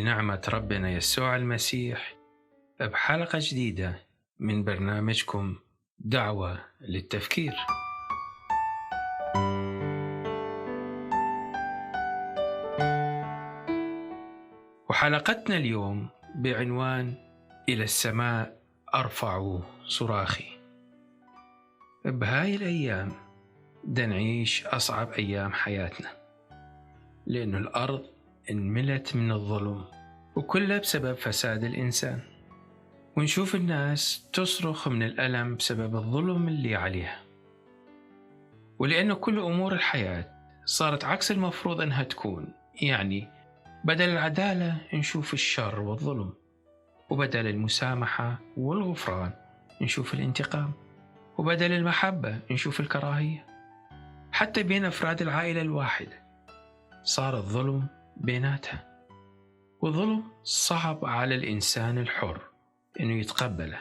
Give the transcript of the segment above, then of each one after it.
بنعمة ربنا يسوع المسيح بحلقة جديدة من برنامجكم دعوة للتفكير. وحلقتنا اليوم بعنوان إلى السماء أرفع صراخي. بهاي الأيام نعيش أصعب أيام حياتنا، لأن الأرض انملت من الظلم وكلها بسبب فساد الإنسان، ونشوف الناس تصرخ من الألم بسبب الظلم اللي عليها. ولأنه كل أمور الحياة صارت عكس المفروض أنها تكون، يعني بدل العدالة نشوف الشر والظلم، وبدل المسامحة والغفران نشوف الانتقام، وبدل المحبة نشوف الكراهية. حتى بين أفراد العائلة الواحدة صار الظلم بيناتها، والظلم صعب على الإنسان الحر إنه يتقبله،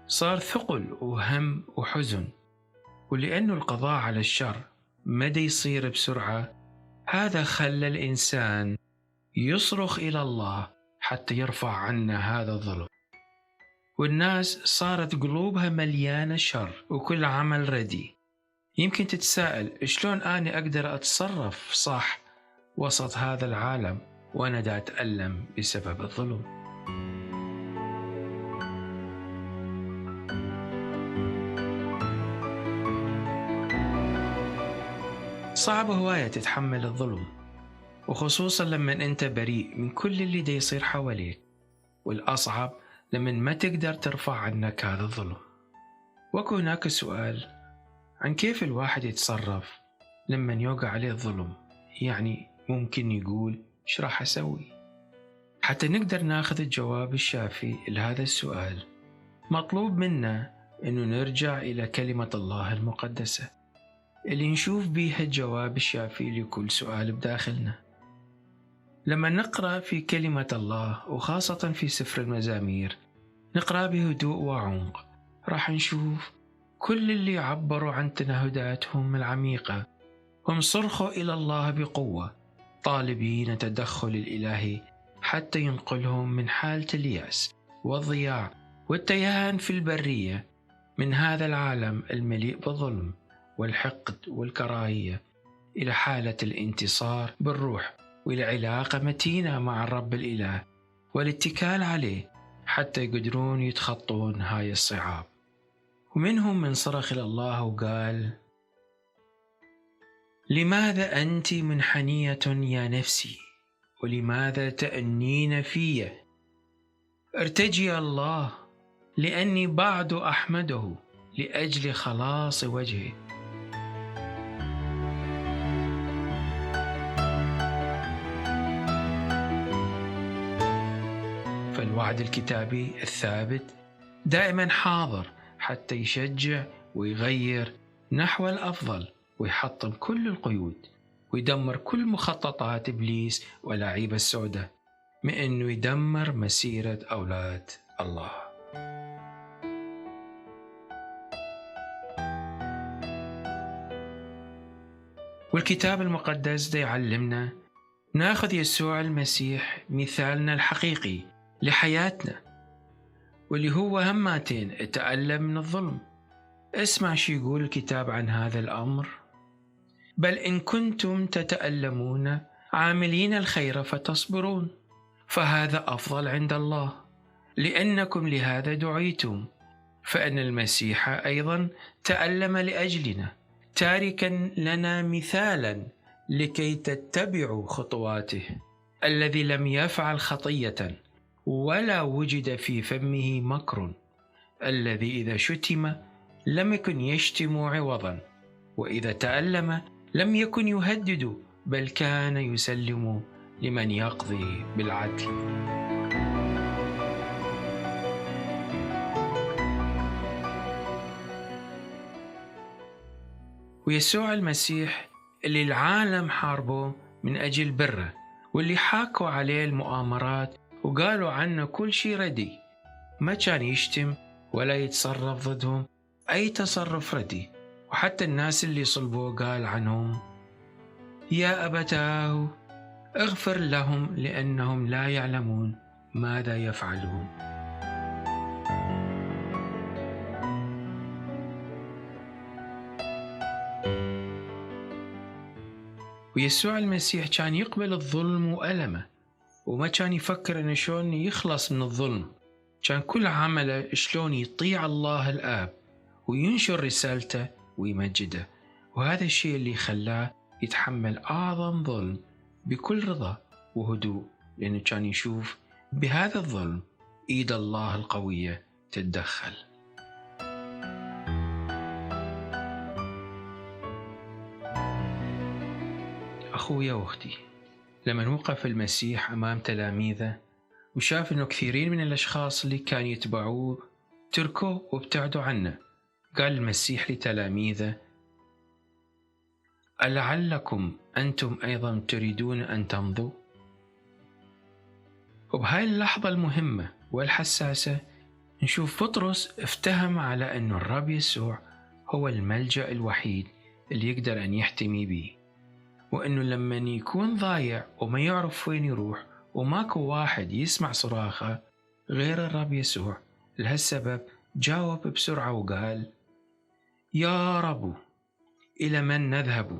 صار ثقل وهم وحزن. ولأنه القضاء على الشر مدى يصير بسرعة، هذا خلى الإنسان يصرخ إلى الله حتى يرفع عنا هذا الظلم. والناس صارت قلوبها مليانة شر وكل عمل ردي. يمكن تتساءل شلون أنا أقدر أتصرف صح وسط هذا العالم وأنا دا أتألم بسبب الظلم. صعب هواية تتحمل الظلم، وخصوصا لما أنت بريء من كل اللي دا يصير حواليك، والأصعب لما ما تقدر ترفع عنك هذا الظلم. وكو هناك سؤال عن كيف الواحد يتصرف لما يوقع عليه الظلم، يعني ممكن يقول إيش راح أسوي؟ حتى نقدر ناخذ الجواب الشافي لهذا السؤال، مطلوب منا إنه نرجع إلى كلمة الله المقدسة اللي نشوف بيها الجواب الشافي لكل سؤال بداخلنا. لما نقرأ في كلمة الله، وخاصة في سفر المزامير، نقرأ بهدوء وعمق، راح نشوف كل اللي عبروا عن تنهداتهم العميقة هم صرخوا إلى الله بقوة، طالبين التدخل الإلهي حتى ينقلهم من حالة اليأس والضياع والتيهان في البرية، من هذا العالم المليء بالظلم والحقد والكراهية، إلى حالة الانتصار بالروح، وإلى علاقة متينة مع الرب الإله والاتكال عليه حتى يقدرون يتخطون هاي الصعاب. ومنهم من صرخ إلى الله وقال: لماذا أنت منحنية يا نفسي، ولماذا تأنين في؟ ارتجي الله، لأني بعد أحمده لأجل خلاص وجهه. فالوعد الكتابي الثابت دائما حاضر حتى يشجع ويغير نحو الأفضل، ويحطم كل القيود، ويدمر كل مخططات إبليس ولاعيبة السوداء من أنه يدمر مسيرة أولاد الله. والكتاب المقدس دا يعلمنا ناخذ يسوع المسيح مثالنا الحقيقي لحياتنا، واللي هو هماتين تألم من الظلم. اسمع شو يقول الكتاب عن هذا الأمر: بل إن كنتم تتألمون عاملين الخير فتصبرون، فهذا أفضل عند الله، لأنكم لهذا دعيتم، فإن المسيح أيضا تألم لأجلنا، تاركا لنا مثالا لكي تتبعوا خطواته، الذي لم يفعل خطية ولا وجد في فمه مكر، الذي إذا شتم لم يكن يشتم عوضا، وإذا تألم لم يكن يهدد، بل كان يسلم لمن يقضي بالعدل. ويسوع المسيح اللي العالم حاربه من أجل بره، واللي حاكوا عليه المؤامرات وقالوا عنه كل شيء ردي، ما كان يشتم ولا يتصرف ضدهم أي تصرف ردي. وحتى الناس اللي صلبوه قال عنهم: يا أبتاه اغفر لهم لأنهم لا يعلمون ماذا يفعلون. ويسوع المسيح كان يقبل الظلم وألمه، وما كان يفكر إنه شلون يخلص من الظلم. كان كل عمله شلون يطيع الله الآب وينشر رسالته ويمجده، وهذا الشيء اللي خلاه يتحمل أعظم ظلم بكل رضا وهدوء، لأنه كان يشوف بهذا الظلم إيد الله القوية تتدخل. أخويا وأختي، لما وقف المسيح أمام تلاميذه وشاف أنه كثيرين من الأشخاص اللي كانوا يتبعوه تركوه وابتعدوا عنه، قال المسيح لتلاميذه: ألعلكم أنتم أيضا تريدون أن تمضوا؟ وبهاي اللحظة المهمة والحساسة نشوف بطرس افتهم على أن الرب يسوع هو الملجأ الوحيد اللي يقدر أن يحتمي به، وأنه لما يكون ضايع وما يعرف وين يروح وماكو واحد يسمع صراخه غير الرب يسوع، لهالسبب جاوب بسرعة وقال: يا رب، إلى من نذهب؟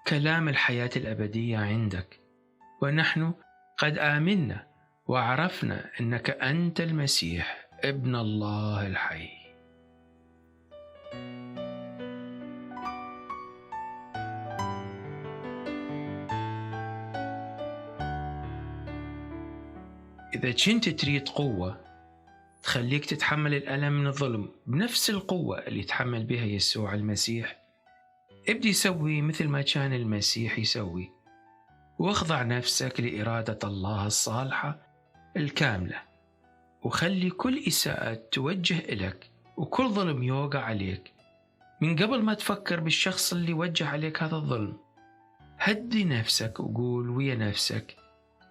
كلام الحياة الأبدية عندك، ونحن قد آمنا وعرفنا أنك أنت المسيح ابن الله الحي. إذا كنت تريد قوة تخليك تتحمل الألم من الظلم بنفس القوة اللي يتحمل بها يسوع المسيح، ابدي سوي مثل ما كان المسيح يسوي، واخضع نفسك لإرادة الله الصالحة الكاملة، وخلي كل إساءة توجه إليك وكل ظلم يوقع عليك من قبل ما تفكر بالشخص اللي وجه عليك هذا الظلم. هدي نفسك وقول ويا نفسك: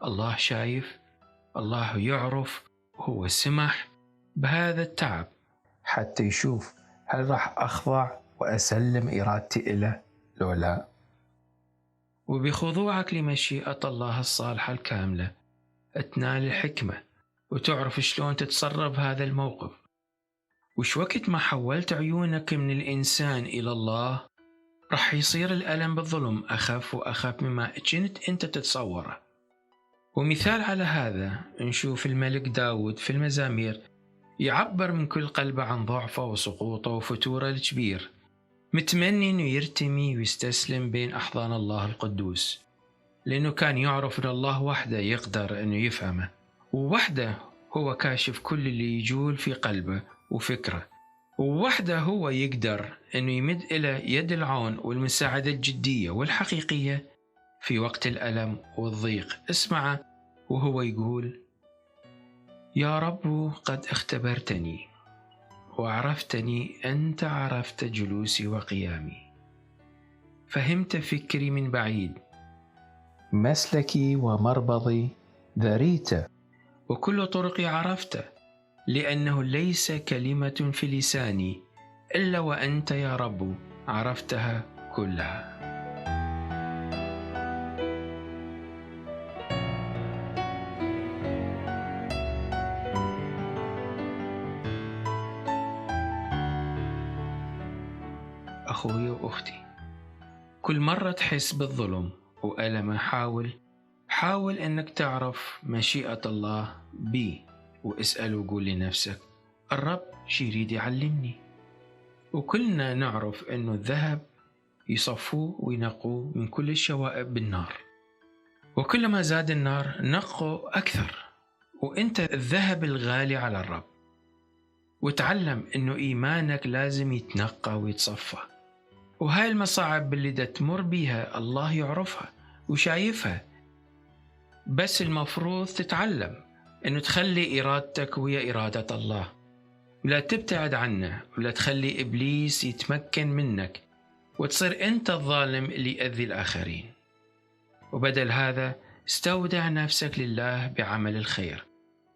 الله شايف، الله يعرف، وهو سمح بهذا التعب حتى يشوف هل راح أخضع وأسلم إرادتي إله لو لا. وبخضوعك لمشيئة الله الصالحة الكاملة تنال الحكمة وتعرف شلون تتصرف هذا الموقف. وش وقت ما حولت عيونك من الإنسان إلى الله راح يصير الألم بالظلم أخف وأخف مما كنت أنت تتصوره. ومثال على هذا نشوف الملك داود في المزامير يعبر من كل قلبه عن ضعفه وسقوطه وفتوره الكبير، متمني أنه يرتمي ويستسلم بين أحضان الله القدوس، لأنه كان يعرف أن الله وحده يقدر أنه يفهمه، ووحده هو كاشف كل اللي يجول في قلبه وفكره، ووحده هو يقدر أنه يمد إلى يد العون والمساعدة الجدية والحقيقية في وقت الألم والضيق. اسمع وهو يقول: يا رب، قد اختبرتني وعرفتني، أنت عرفت جلوسي وقيامي، فهمت فكري من بعيد، مسلكي ومربضي ذريت، وكل طرقي عرفت، لأنه ليس كلمة في لساني إلا وأنت يا رب عرفتها كلها. أخوي وأختي، كل مرة تحس بالظلم وألم حاول أنك تعرف مشيئة الله بي، واسأل وقول لنفسك: الرب شي يريد يعلمني؟ وكلنا نعرف أنه الذهب يصفوه وينقوه من كل الشوائب بالنار، وكلما زاد النار نقوا أكثر، وأنت الذهب الغالي على الرب. وتعلم أنه إيمانك لازم يتنقى ويتصفى، وهاي المصاعب اللي دا تمر بيها الله يعرفها وشايفها، بس المفروض تتعلم أنه تخلي إرادتك ويا إرادة الله، لا تبتعد عنه، ولا تخلي إبليس يتمكن منك وتصير أنت الظالم اللي يأذي الآخرين. وبدل هذا استودع نفسك لله بعمل الخير،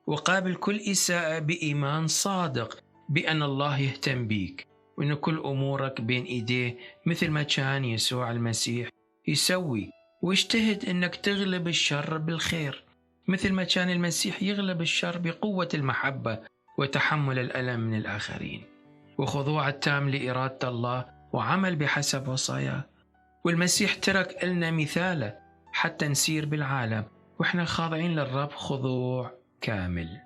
وقابل كل إساءة بإيمان صادق بأن الله يهتم بيك، وأن كل أمورك بين إيديه مثل ما كان يسوع المسيح يسوي واجتهد إنك تغلب الشر بالخير، مثل ما كان المسيح يغلب الشر بقوة المحبة وتحمل الألم من الآخرين، وخضوع التام لإرادة الله وعمل بحسب وصاياه. والمسيح ترك لنا مثاله حتى نسير بالعالم وإحنا خاضعين للرب خضوع كامل.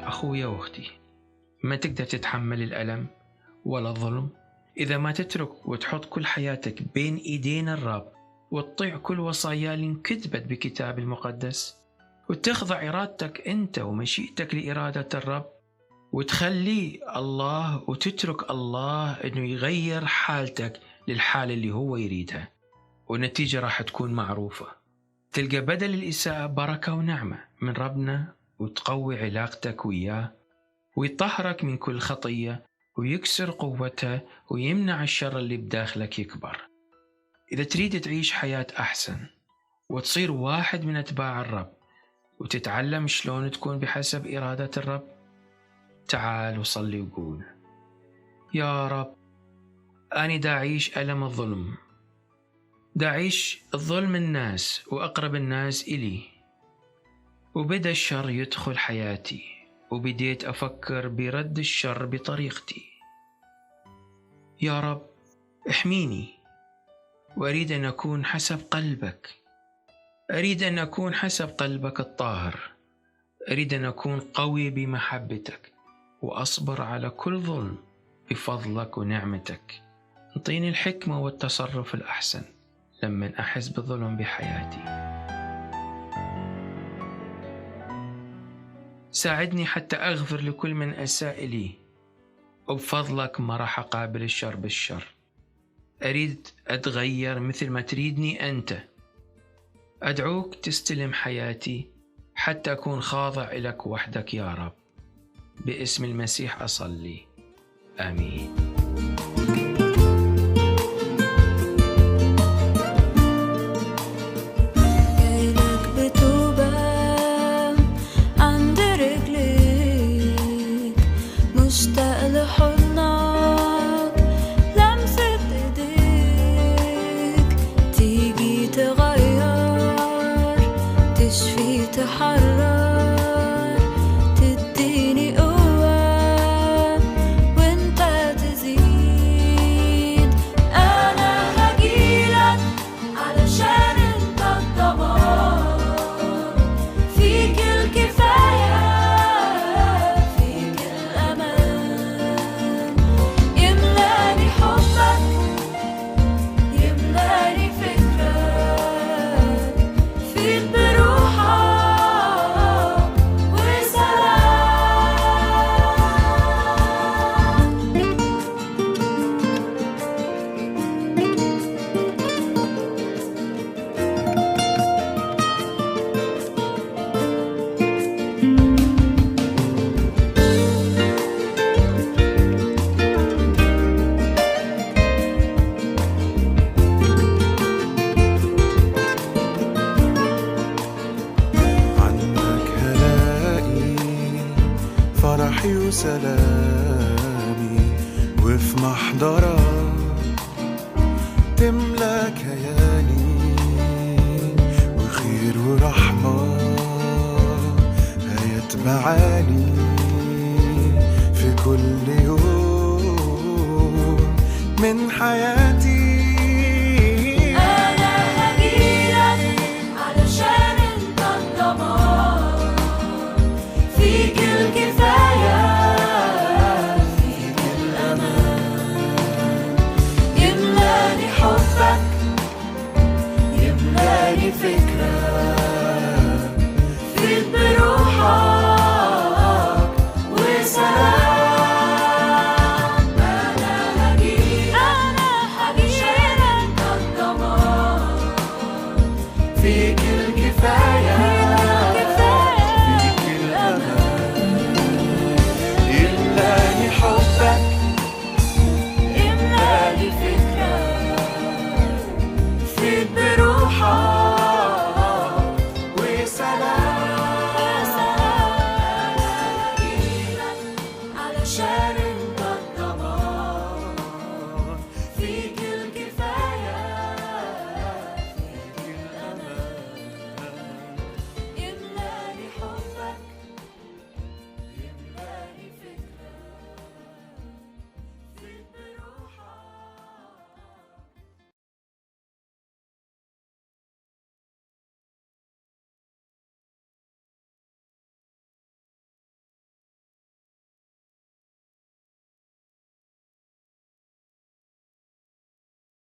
أخويا وأختي، ما تقدر تتحمل الألم ولا الظلم إذا ما تترك وتحط كل حياتك بين إيدين الرب، وتطيع كل وصاياه اللي انكتبت بكتاب المقدس، وتخضع إرادتك أنت ومشيئتك لإرادة الرب، وتخلي الله وتترك الله أنه يغير حالتك للحالة اللي هو يريدها، والنتيجة راح تكون معروفة. تلقى بدل الإساءة بركة ونعمة من ربنا، وتقوي علاقتك وياه، ويطهرك من كل خطية، ويكسر قوته، ويمنع الشر اللي بداخلك يكبر. إذا تريد تعيش حياة أحسن وتصير واحد من أتباع الرب، وتتعلم شلون تكون بحسب إرادة الرب، تعال وصلي وقول: يا رب، أنا دا أعيش ألم الظلم، دا أعيش الظلم الناس وأقرب الناس إلي، وبدأ الشر يدخل حياتي، وبديت أفكر برد الشر بطريقتي. يا رب احميني، وأريد أن أكون حسب قلبك، أريد أن أكون حسب قلبك الطاهر، أريد أن أكون قوي بمحبتك، وأصبر على كل ظلم بفضلك ونعمتك. انطيني الحكمة والتصرف الأحسن لما أحس بالظلم بحياتي. ساعدني حتى أغفر لكل من أساء لي، وبفضلك ما راح أقابل الشر بالشر. أريد أتغير مثل ما تريدني أنت. أدعوك تستلم حياتي حتى أكون خاضع لك وحدك يا رب. باسم المسيح أصلي، آمين. مشتاق لحضنك، لمسة ايديك، تيجي تغير، تشفي، تحرر، تديني قوة وانت تزيد. انا هجيلك علشان انت الضمان، فيك الكفاية، فرحي وسلامي، وفي محضرك تملى كياني، وخير ورحمة هيتبعاني في كل يوم من حياتي.